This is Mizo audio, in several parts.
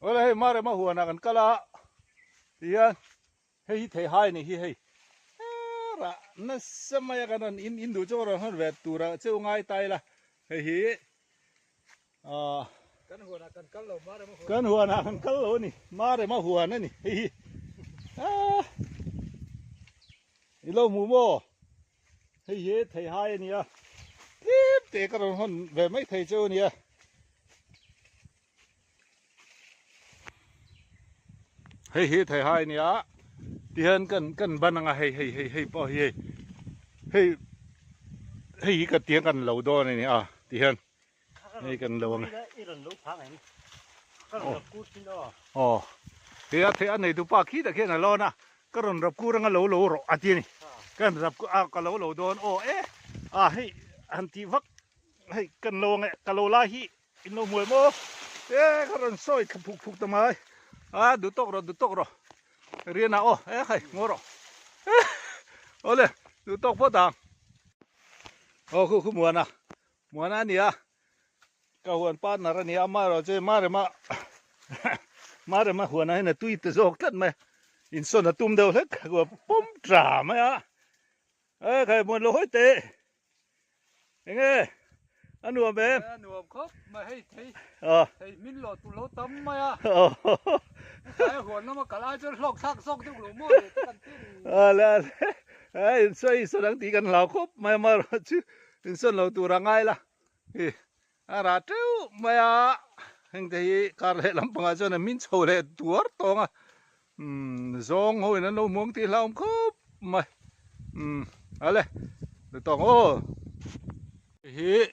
Awle hei Marema huanah kan kal a, tihian hei hi theihai a nih hi hei rah nasa mai a kan rawn in in duh chu ka rawn hawn ve tur ah cheu ngai ta ila hei hi ah Kan huanah kan kal lo Marema huan kan huanah kan kal lo a ni Marema huan a ni hei hi ah i lo hmu maw hei hi theihai a ni a tlem te ka rawn hawn ve mai thei cheu a nia. Hei hi theihai a nia tihian kan kan ban anga hei hei hei hei pawh hi hei hei hei hi ka tiang kan lo dawn a ni a tihian hei kan lo ang aw hei a theih a nei dupa khi tak hian a lawn a ka rawn rap kur anga lo lo rawh a ti a ni kan rap a ka lo lo dawn aw e a hei han tih vak hei kan lo ang e ka lo lai hi In lo hmuai maw? E ka rawn sawi thla phuk phuk ta mai. A duh tawk rawh duh tawk rawh. Rian ah aw e khai ngaw rawh. Awle duh tawk phawt ang. Aw khu khu muana. Muana a nia. Ka huan partner a nia amaherawh chu Marema Marema huanah hian a tui ta zawk tlat mai. Insawn a tum deuh hlek a pawm tla mai a. E khai muan lo hawi teh. Enge a nuam em? A nuam khawp mai hei thei thei hmin lo tur lo tam mai a. Tlai huan lama kal ai chuan hlawk thlak zawk deuh lo maw le te kan ti ri. Ale ale e in sawi sawn ang tih kan hlau khawp mai a marawh chu in sawn lo tur a ngai la. Hi a rah teuh mai a heng te hi kar leh lampangah chuan a min chho leh tuar tawng a umm zawng ho in an lo hmuang tih hlauhawm khawp mai umm ale tawng aw hei hi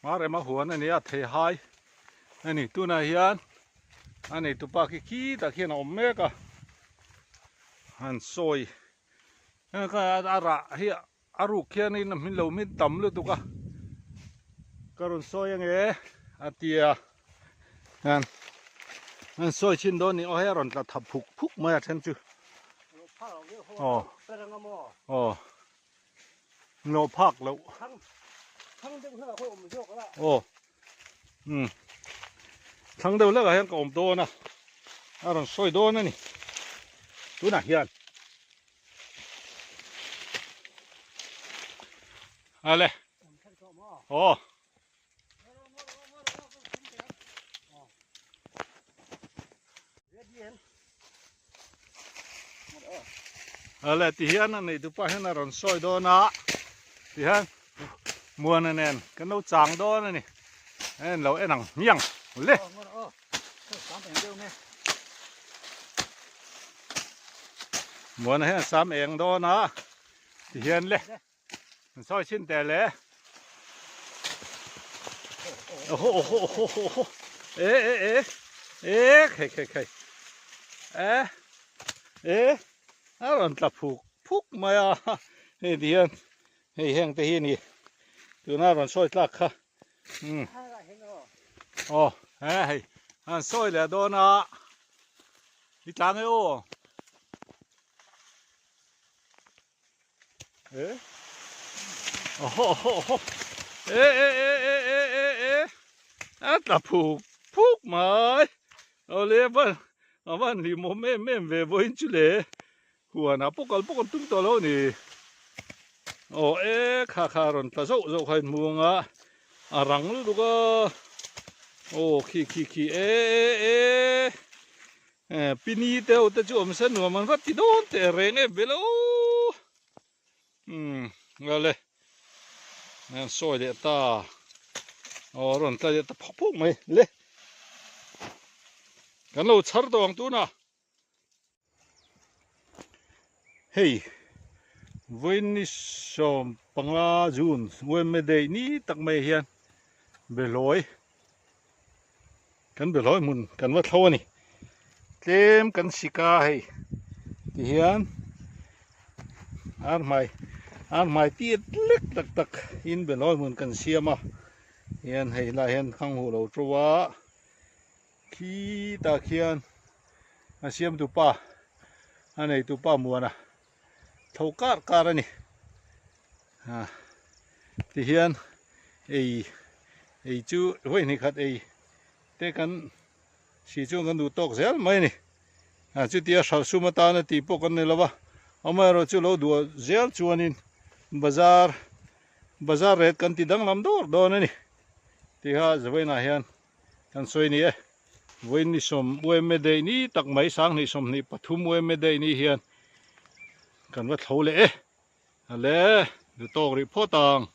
Marema huan a ni a theihai a ni tunah hian a neitupa khi khitah khian a awm mek a han sawi a rah hi a. A ruk khianin a hmin lo hmin tam lutuk a, ka rawn sawi ange a ti a, hian an sawi chhin dawn ni aw hei a rawn tla tha phuk phuk mai a then chu aw aw lo phak loh aw um thlang deuh hlekah hian ka awm dawn a, a rawn sawi dawn a ni tunah hian. Ale. Aw. Ale ti hian a nei tupa hian a rawn sawi dawn a ti hian muana nen kan lo chang dawn a ni en lo en ang hmiang le. Muana hian sam eng dawn a ti hian le an sawi chhin teh le oho oho oho oho e e e e khei khei khei e e a rawn tla phuk phuk mai a hei ti hian hei heng te hi a ni tuna rawn sawi tlak kha um aw he hei an sawi leh dawn a i tlang e aw e oho oho oho e e e e e e e a tla phuk phuk mai awle van a van hlimawm em em ve vawiin chu le Huan ah pawh kal pawh kan tum tawh lo a ni. Aw e kha kha rawn tla zauh zauh kha in hmu ang a, a rang lutuk a, aw khi khi khi e e e e pini te ho te chu awm se nuam an va ti dawn teh reng em ve lo umm ale an sawi leh ta aw rawn tla leh ta phawk phawk mai le kan lo chhar tawh ang tunah. Hei vawiin 15 June Wednesday day ni tak mai hian Behlawi kan Behlawi hmun kan va thlo a ni tlem kan sik a hei ti hian ar hmai ar hmai tiat lek tak tak in Behlawi hmun kan siam a hian hei lai hian khang huh lo to a Khitah khian a siamtu pa a neitu pa muana tho kar kar a ni ah tihian ei ei chu vawi hnih khat ei te kan. Si chuan kan duh tawk zel mai a ni. A chutia hralh sum atana tih pawh kan ni lo va, amaherawh chu lo duah zel chuanin bazar bazar ret kan ti danglam dawr dawn a ni tih kha Zawainah hian kan sawi ni e. Vawiin ni sawm uaime daih ni tak mai sanghnih 23 uaime daih ni hian kan va thlo leh e. Ale, duh tawk rih phawt ang.